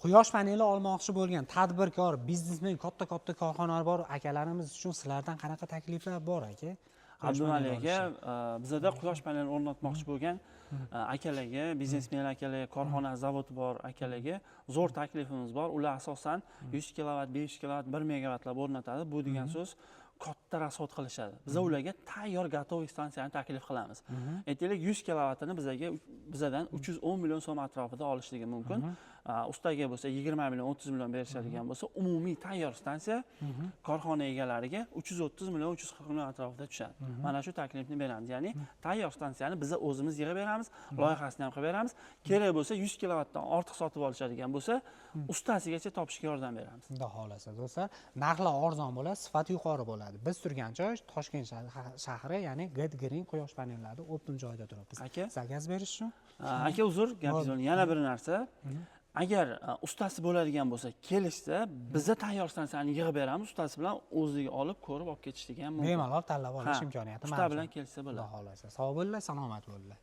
Quyosh paneli olmoqchi bo'lgan tadbirkor, biznesmen, katta katta korxonalar bor akalarimiz uchun sizlardan qanaqa takliflar bor, aka? Quyosh Abdumalik paneli aka, olishda. Bizada quyosh panelini o'rnatmoqchi bo'lgan akalarga, biznesmen akalarga, korxona, zavodi bor akalarga zo'r taklifimiz bor. Ular asosan 100 kilovat, 500 kilovat, 1 megavattlab o'rnatadi. Bu degan so'z katta расход qilishadi. Biza ularga tayyor, готовый stansiyani taklif qilamiz. Aytaylik, 100 kilovatini bizaga bizadan 310 million so'm atrofida olishligi mumkin. Ustaga bo'lsa 20 million, 30 million berishadigan bo'lsa, umumiy tayyor stansiya korxona egalariga 330 million, 340 million atrofida tushadi. Mana shu taklifni beramiz, ya'ni tayyor stansiyani biza o'zimiz yig'ib beramiz, loyihasini ham qilib beramiz. Kerak bo'lsa, 100 kilovatdan ortiq sotib olishadigan bo'lsa, ustasigacha topishga yordam beramiz. Xudo xohlasa, do'stlar, narxlar arzon bo'ladi, sifat yuqori bo'ladi. Biz turgan joy Toshkent shahri, ya'ni Get Green quyosh panellarida оптом joyida turibmiz. Aka. Заказ berish uchun Aka, uzr, gapingizni bo'ldim. Yana bir narsa, agar ustasi bo'ladigan bo'lsa, kelishsa, biza tayyor stansiyani yig'ib beramiz, ustasi bilan o'ziga olib, ko'rib olib ketishligi ham mumkin. Bemalol tanlab olish Ha, imkoniyati usta mavjud. bilan kelsa Xudo bo'ladi. xohlasa, sog' bo'linglar, salomat bo'linglar.